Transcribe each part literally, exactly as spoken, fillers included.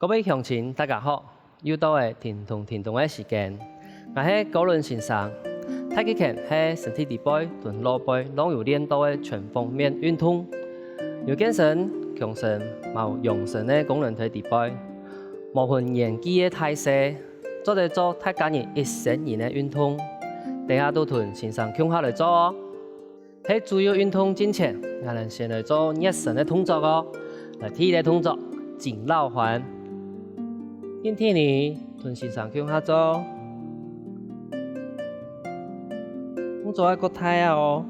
各位鄉親，大家好！又到了停動停動个時間，𠊎係高倫先生。太極拳係身體裡背同腦背攏有練到个全方面運動，有健身、強身、嘛有養生个功能在裡背。無分年紀个大細，做得做大家人一生人个運動。等下都同先生共下來做哦！ 係自由運動進前，𠊎等先來做熱身个動作哦。來，第一个動作，緊繞環。今天呢，同先生共下做，動作愛較大啊哦。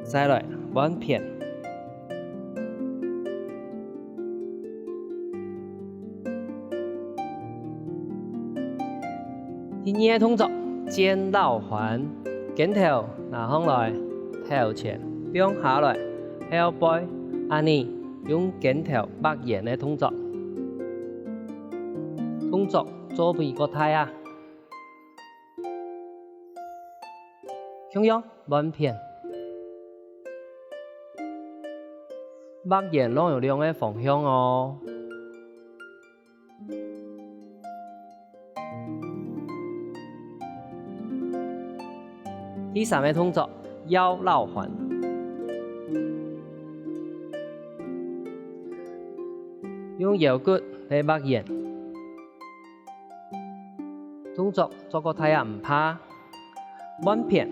再來，換片。 第二个動作，肩繞環，肩頭拿䟘來，頭前放下來，後背，恁呢用肩頭畫圓个動作。動作做分佢較大啊！共樣換片。畫圓攏有兩个方向哦。 第三个動作，腰繞環。用腰骨來畫圓。動作做較大也毋怕。 換片。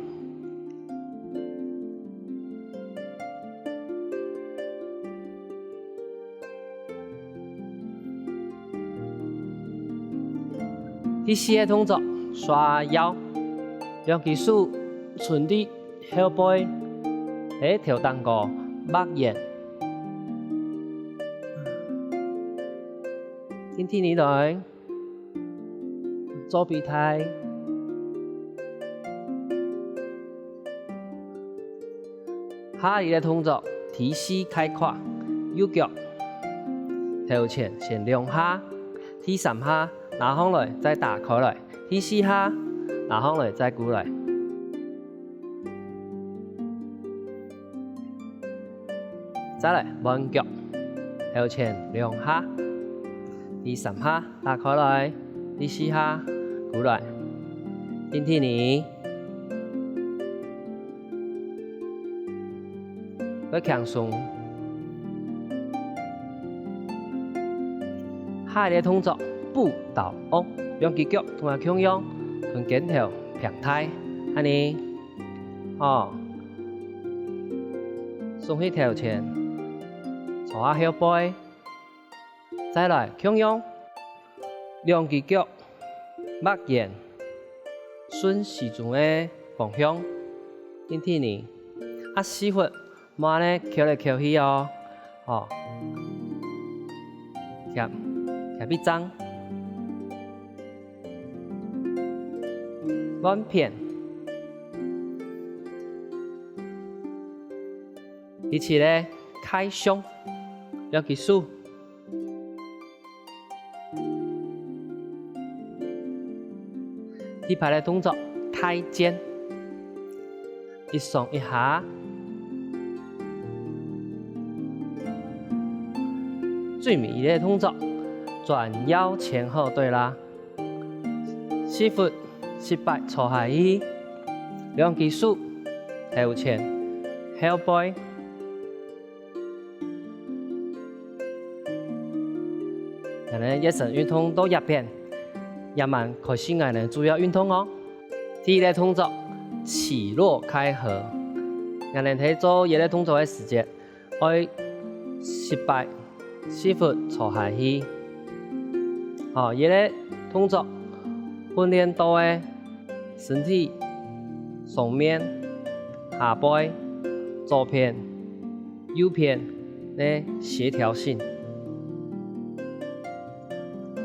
第四个動作，刷腰，兩隻手伸到後背，在頭頂高畫圓。緊挺起來。 做比賽。下一个動作，第四開胯，右腳頭前先兩下，第三下拿䟘來再打開來，第四下拿䟘來再跍來。 再來換腳，頭前兩下，第三下打開來，第四下跍來，挺挺呢，愛輕鬆。下一个動作，步倒翁，兩隻腳同𠊎共樣，同肩頭平大，恁呢。 哦，脣起頭前，坐下後背，再來共樣，兩隻腳畫圓，順時鐘个方向，挺挺呢，啊屎朏莫恁呢翹來翹去哦，哦，貼貼一正。 換片。第七个，開胸，兩隻手。第八个動作，大肩。 一上一下。最尾一个動作，轉腰前後對啦。屎朏七擺坐下去，兩隻手頭前、後背。 𠊎等熱身運動到這片，也蠻開始𠊎等主要運動哦。第一个動作，起落開合。𠊎等在做這个動作个時節，愛七擺屎朏坐下去。好，這个動作訓練到个身體上面、下背、左片、 右片个協調性。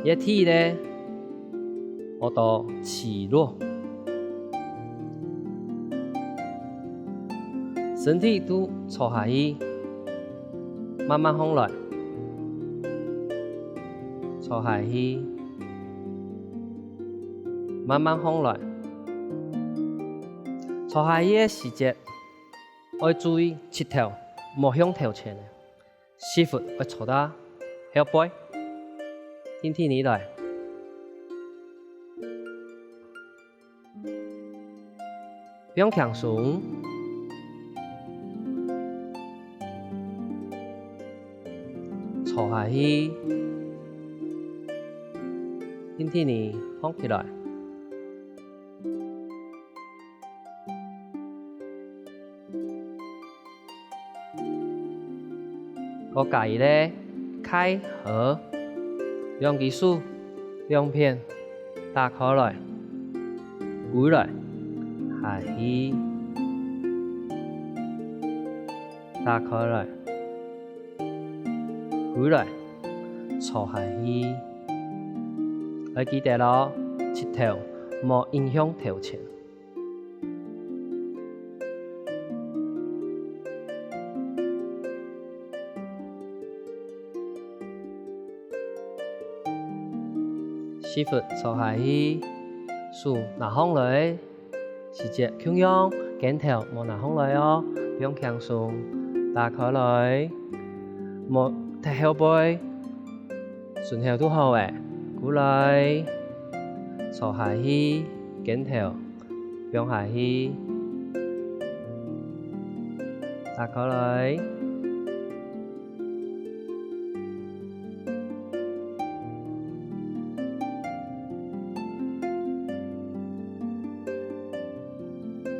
這第一个，學著起落。身體都坐下去，慢慢䟘來，坐下去，慢慢䟘來。坐下去个時節， 愛注意膝頭莫向頭前个，屎朏愛坐到後背，挺挺起來。 放輕鬆，坐下去，挺挺仔䟘起來。過加一個㧡號，兩隻手兩片打開來，歸來，下去，打開來，歸來，坐下去。愛記得哦，膝頭莫影響頭前。 屎朏坐下去，手拿䟘來，時節共樣，肩頭莫拿䟘來哦，放輕鬆，打開來，莫忒後背，順後就好了，歸來，坐下去，肩頭 放下去，打開來。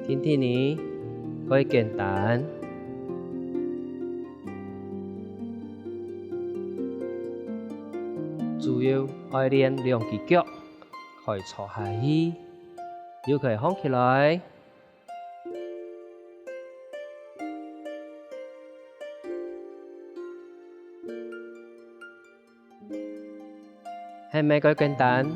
挺挺仔，蓋簡單。主要愛練兩隻腳，可以坐下去，又可以䟘起來。 係毋係蓋簡單？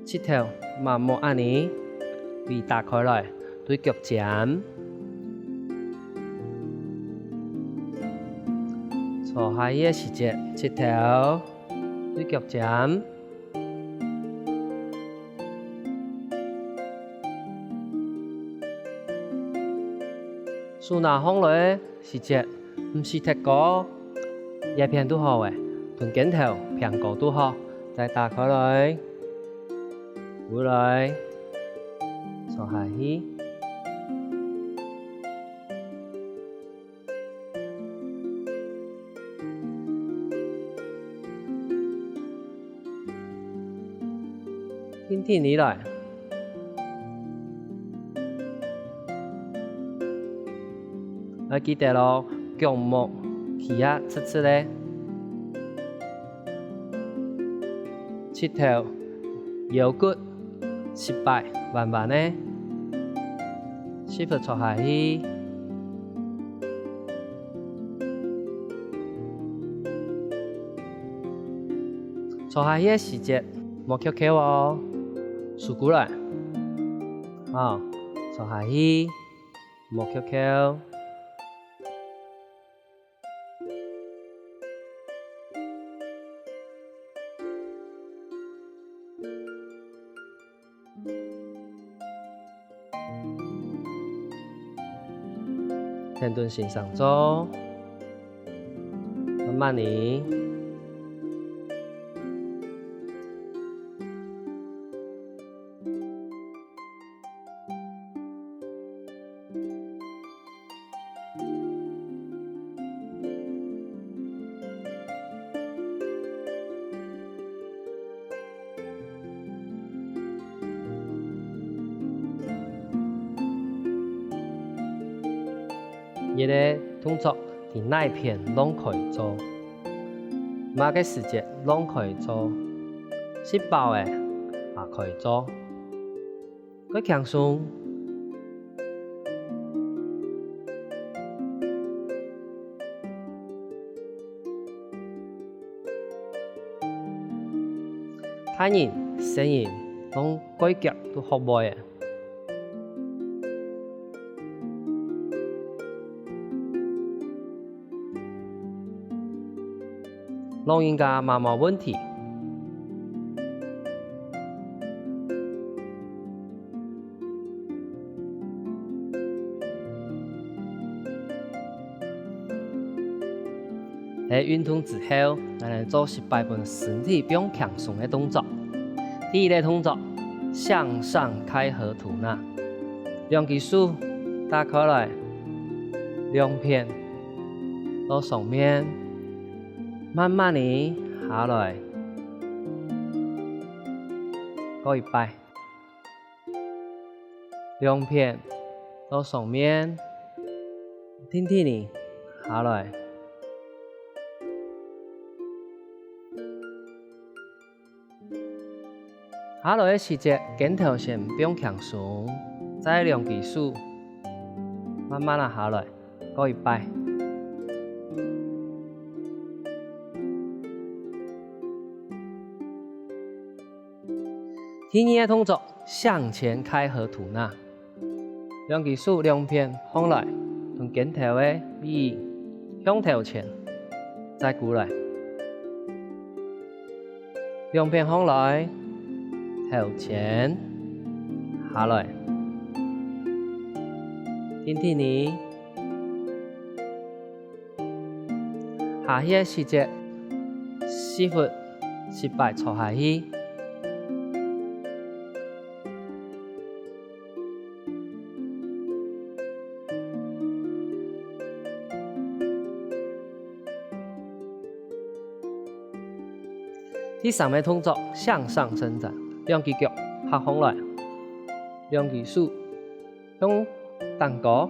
膝頭嘛莫恁仔，佢打開來，對腳尖。坐下去个時節，膝頭對腳尖。 手拿䟘來个時節，毋使忒高，這片就好了，同肩頭平高就好，再打開來，歸來，坐下去。 挺挺起來。愛記得哦，腳目企啊直直个。膝頭、腰骨、 膝擺彎彎个，屎朏坐下去。坐下去个時節，莫翹翹哦，收歸來。好，坐下去，莫翹翹。 停頓性上做，慢慢仔。 這個動作在哪片攏可以做，麼个時節攏可以做，食飽了也可以做。 蓋輕鬆。大人、細人，攏蓋遽就學會了。老人家嘛無問題。 係運動之後，𠊎等做十擺分身體放輕鬆个動作。第一個動作，向上開合吐納。兩隻手打開來，兩片到上面，慢慢仔下來。過一擺。 兩片到上面，定定仔下來。下來个時節，肩頭先放輕鬆，再兩隻手慢慢仔下來。 過一擺。第二個動作，向前開合吐納。兩隻手兩片䟘來，同肩頭个位向頭前，再跍來。 兩片䟘來，頭前，下來。定定仔。下去个時節，屎朏十擺坐下去。 第三個動作，向上伸展，兩隻腳合䟘來，兩隻手向頂高。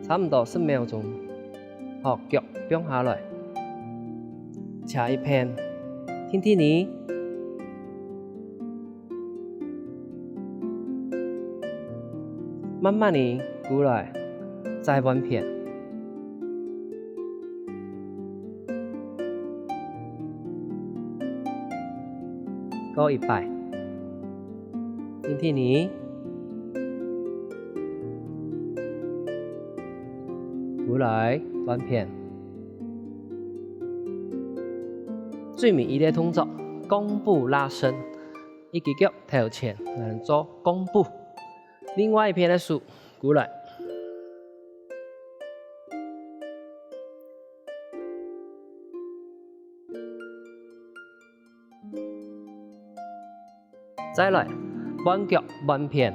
差毋多十秒鐘，好，腳放下來，斜一片，定定仔，慢慢仔跍來，再換片。 過一擺。定定仔，跍來，換片。最尾一個動作，弓步拉伸，一隻腳頭前，來做弓步。另外一片个手，跍來。 再來，換腳換片。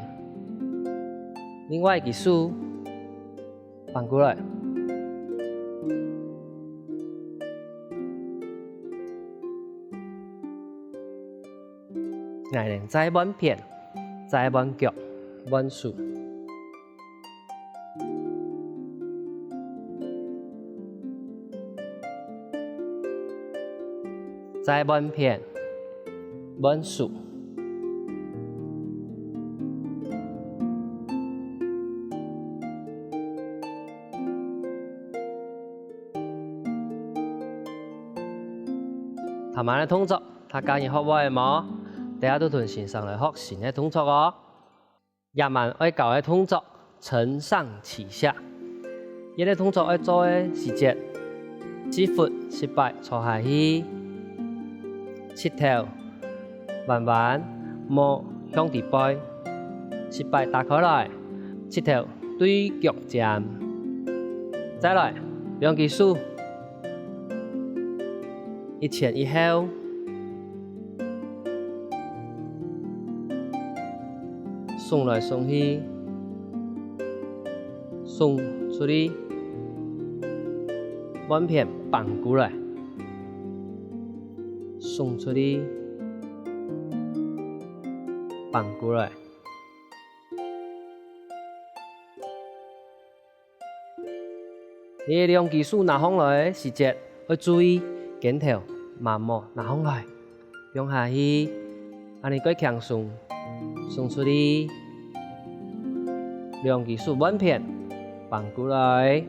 另外一隻手，反過來。𠊎等再換片，再換腳，換手。 再換片，換手。頭先个動作，大家有學會無？等下就同先生來學新个動作哦。 這滿愛教个動作，承上啟下。這個動作愛做个時節，屎朏十擺坐下去，膝頭彎彎，目向裡背，十擺打開來，膝頭對腳尖。再來，兩隻手 一前一後，送來送去，送出去，換片反過來，送出去，反過來。 你兩隻手拿䟘來个時節，愛注意肩頭嘛莫拿䟘來，放下去，恁呢較輕鬆，送出去。兩隻手換片，反過來。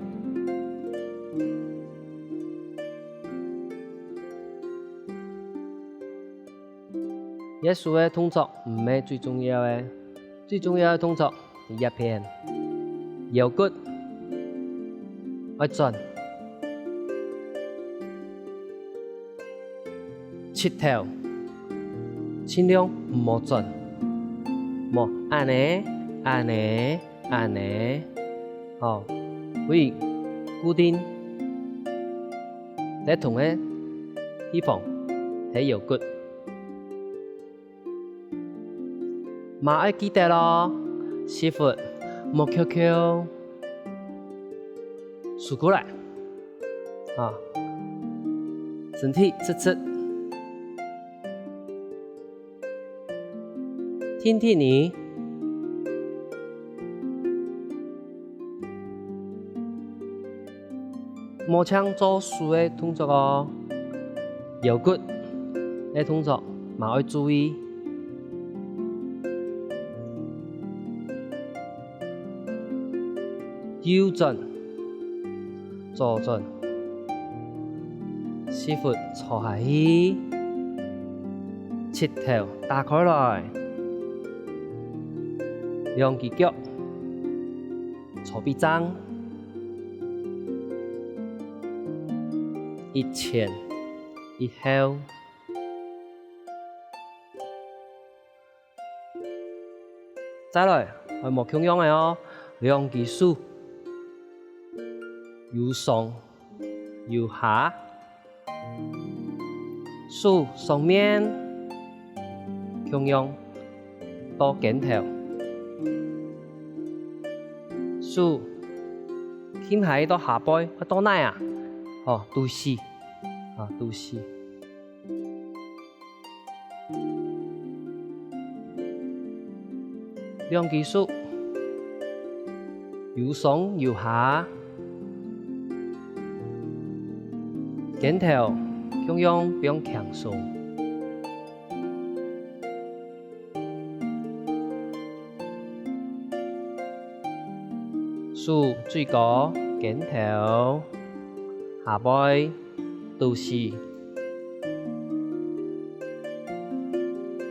這手个動作毋係最重要个，最重要个動作 這片，腰骨愛轉。直頭，盡量毋好轉。莫恁呢、恁呢、恁呢。吼，所以固定在同个地方係腰骨。 嘛愛記得哦，屎朏莫翹翹，收過來，啊，身體直直，挺挺呢。 無淨做手个動作哦，腰骨个動作嘛愛注意。右轉、左轉，屎朏坐下去，膝頭打開來，兩支腳 坐筆正，一前一後。再來，愛無共樣个哦，兩支手，由上 由下，手上面，共樣到肩頭，手輕輕到下背，會到哪啊？吼，肚臍，啊，肚臍。 兩支手，由上由下，肩頭共樣放輕鬆。 手最高，肩頭、下背、肚臍、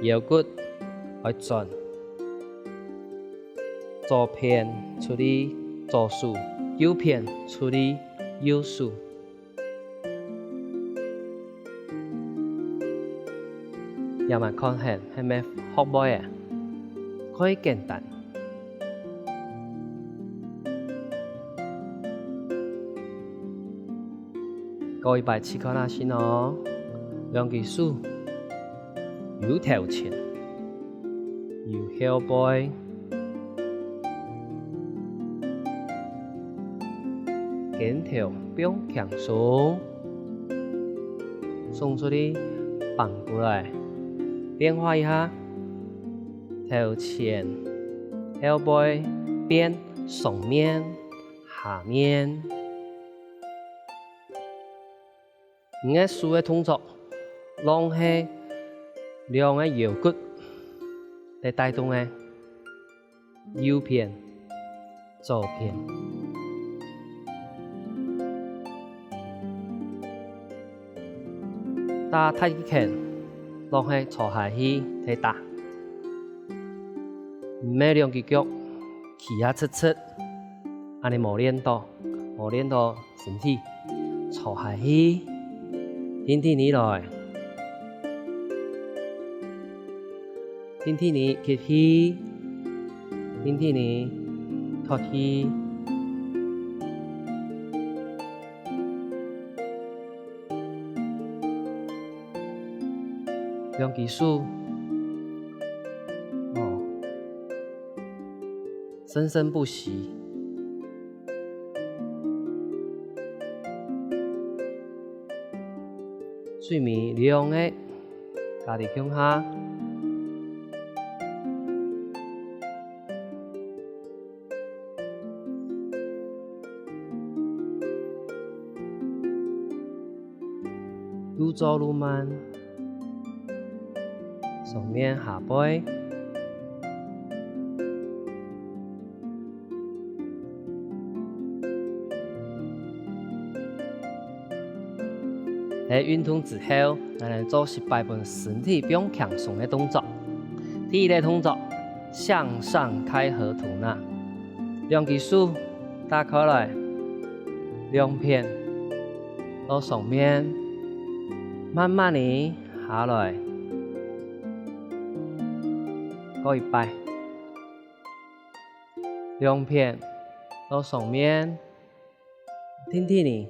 腰骨愛轉。左片出力左手，右片出力右手。 這滿看現係毋係學會个？蓋簡單。過一擺試看啊先哦，兩支手，由頭前，由後背， 肩頭放輕鬆，送出去，放過來，變化一下，頭前、後背變上面、下面。 你个手个動作，攏係兩个腰骨來帶動个，右片、左片。打太極拳，攏係坐下去來打，毋係兩支腳企啊直直，恁呢無練到，無練到 身體，坐下去，挺挺呢來，挺挺呢吸氣，挺挺呢敨氣。兩支手，哦，生生不息。 最尾兩个加在共下。愈做愈慢。 上面下背。在運動之後，𠊎等做十擺分身體放輕鬆个動作。第一个動作，向上開合吐納。兩支手打開來，兩片到上面，慢慢仔下來。過一擺。兩片到上面，定定仔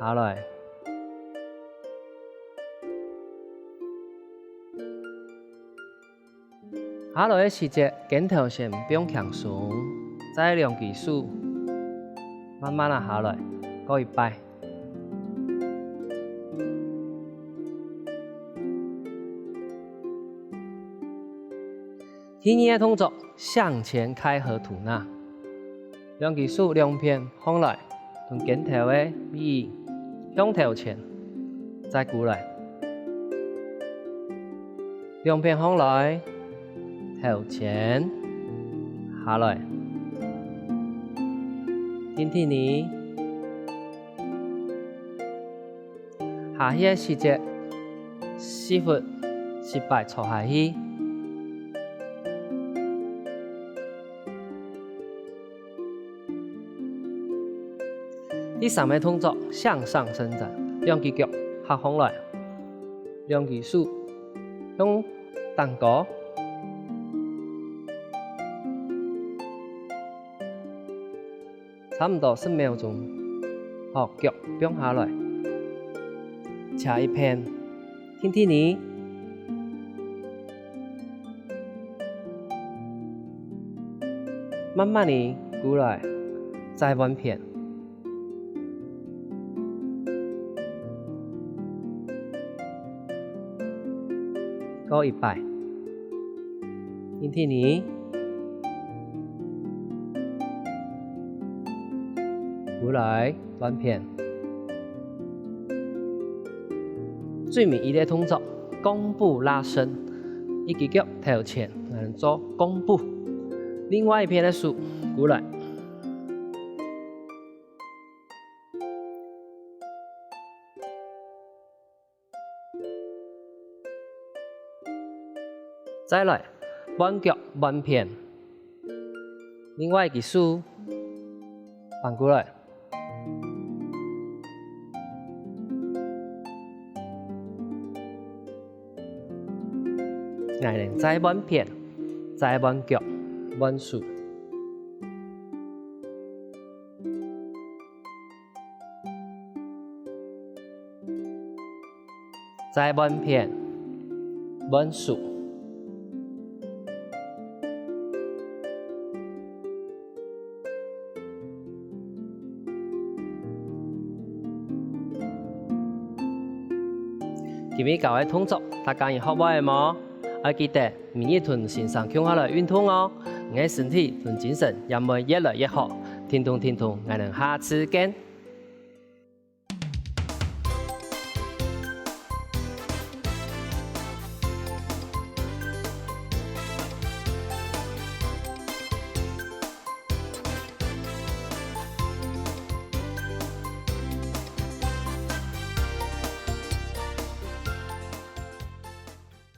下來。 下來个時節，肩頭先放輕鬆，再兩支手慢慢仔下來，過一擺。第二个動作，向前開合吐納。 兩支手兩片䟘來，同肩頭个位向頭前，再跍來。兩片䟘來，頭前，下來。定定仔。下去个時節，屎朏息擺坐下去。 第三个動作，向上伸展，兩支腳合䟘來，兩支手向頂高，差毋多十秒鐘，好，腳放下來，斜一片，定定仔。 慢慢仔跍來，再換片。過一擺，定定仔。跍來，換片。 最尾一个動作，弓步拉伸，一支腳頭前，𠊎等做弓步，另外一片个手跍來。 再來，換腳換片。另外一支手，反過來。𠊎等再換片，再換腳，換手。 再換片，換手。今晡日教个動作，大家有學會無？愛記得，每日同先生共下來運動哦。你个身體同精神也會越來越好。停動，停動，𠊎等下次見。